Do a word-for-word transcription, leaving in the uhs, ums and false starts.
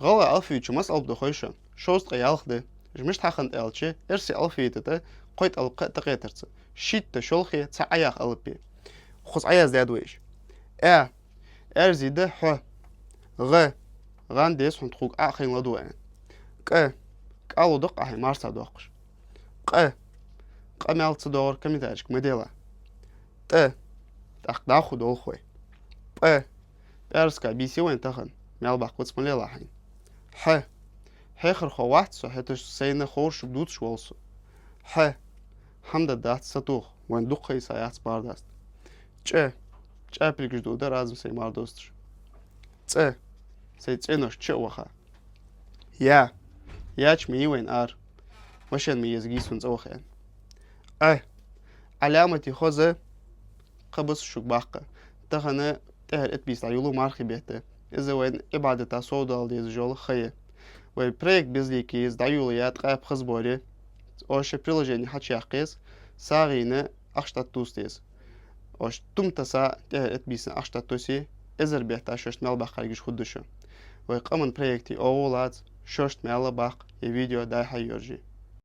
ГӀалгӀай алфавита чу масса алап да хой шоана? Шовзткъеи ялх да. Уж мишта хьахиннад аьлча, эрсий алфавита тӀа кхойтта алап кхы а тӀакхетар цо. Шийтта шолхе цхьа Ӏа яха алап я. Укхаза Ӏа яздаьд вай уж. Аь. Аьрзи да хьо. ГӀа. ГӀан деза хьона тхога Ӏа хайна ладувгӀа аьнна. КӀа. КӀа лу даккха хьай марса доаккхаш. Къа. Къа маьл ца доагӀар комментарийчка ма делахь. ТӀа. ТӀаккха дӀахо долх вай. ПӀа. ПӀаьраска бийса я вайна тахан, маьл баккха вац ма лела хьайна. Хьа. Хьехархо вац со, хӀаьта сайна ховргдолаш дувцаш вола со. Хьа. Хьамда дац сатоха, вайна дукха ха йиса яц бара даста. ЧӀа. ЧӀа пилигаш дудар аз-м сай мара досташ. ЦӀа. Сай цӀенош чу а ваха. Я. Я чу ма йий вайна ара. Машен ма еза гийсун цӀа ваха аьнна. Ӏа. Ӏаламате хоза, кхаъ ба шуга баккха. Тахан тӀехьара итт бийса дӀайолалу мархий бетта. Из вайна Ӏибадата совдала дезаш йола ха я. Вай проект безлика из дӀайолаяь ткъаь пхеза бер я. Оаш приложени хьачуяккха еза, сагӀийна ахча тӀатувса деза. Оаш тум таса тӀехьара итт бийсан ахча тӀатоссе, эзар бетта шоашта маьл баккха гиш хургда шо. Вай къаман проекте оагӀув лаца, шоашта маьл баккха, е видео дӀай-хьай йоржий.